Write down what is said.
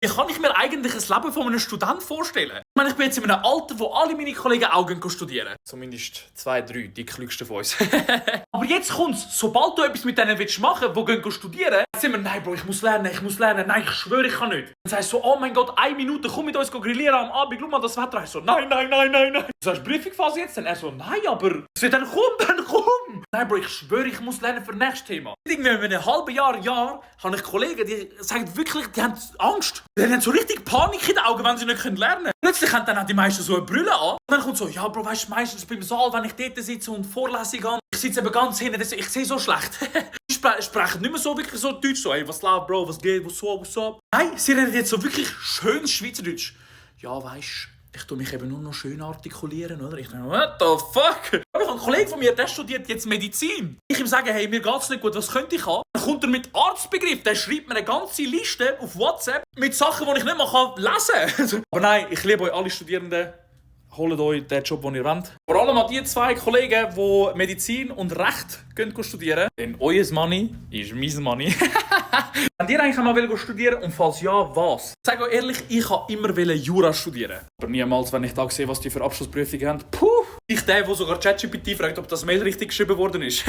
Wie kann ich mir eigentlich ein Leben von einem Student vorstellen? Ich meine, ich bin jetzt in einem Alter, wo alle meine Kollegen auch studieren. Zumindest 2, 3, die klügsten von uns. Aber jetzt kommt's, sobald du etwas mit denen machen willst, die studieren, sind wir, nein Bro, ich muss lernen, nein, ich schwöre, ich kann nicht. Dann sagst du so, oh mein Gott, 1 Minute, komm mit uns grillieren am Abend, schau mal das Wetter. Ich so, nein. Du sagst, Briefingphase jetzt? Dann er so, nein, aber... Ich so, dann komm. Nein Bro, ich schwöre, ich muss lernen für das nächste Thema. Irgendwie in einem halben Jahr, habe ich Kollegen, die sagen wirklich, die haben Angst. Die haben so richtig Panik in den Augen, wenn sie nicht lernen können. Plötzlich haben dann auch die meisten so eine Brille an. Und dann kommt so, ja Bro, weißt du, meistens beim Saal, wenn ich dort sitze und Vorlesung habe, ich sitze eben ganz hinten, ich sehe so schlecht. Die sprechen nicht mehr so wirklich so Deutsch, so, ey, was läuft, Bro, was geht, what's up. Nein, sie reden jetzt so wirklich schönes Schweizerdeutsch. Ja, weißt du, ich tue mich eben nur noch schön artikulieren, oder? Ich denke, what the fuck? Ich habe einen Kollegen von mir, der studiert jetzt Medizin. Ich ihm sage, hey, mir geht's nicht gut, was könnte ich haben? Dann kommt er mit Arztbegriff, der schreibt mir eine ganze Liste auf WhatsApp mit Sachen, die ich nicht mehr lesen kann. Aber nein, ich liebe euch alle Studierenden. Holt euch den Job, den ihr wollt. Vor allem an die 2 Kollegen, die Medizin und Recht studieren. Denn euer Money ist mein Money. Wenn ihr eigentlich mal studieren und falls ja, was? Ich sage euch ehrlich, ich wollte immer Jura studieren. Aber niemals, wenn ich da sehe, was die für Abschlussprüfungen haben. Puh! Ich der sogar ChatGPT fragt, ob das Mail richtig geschrieben worden ist.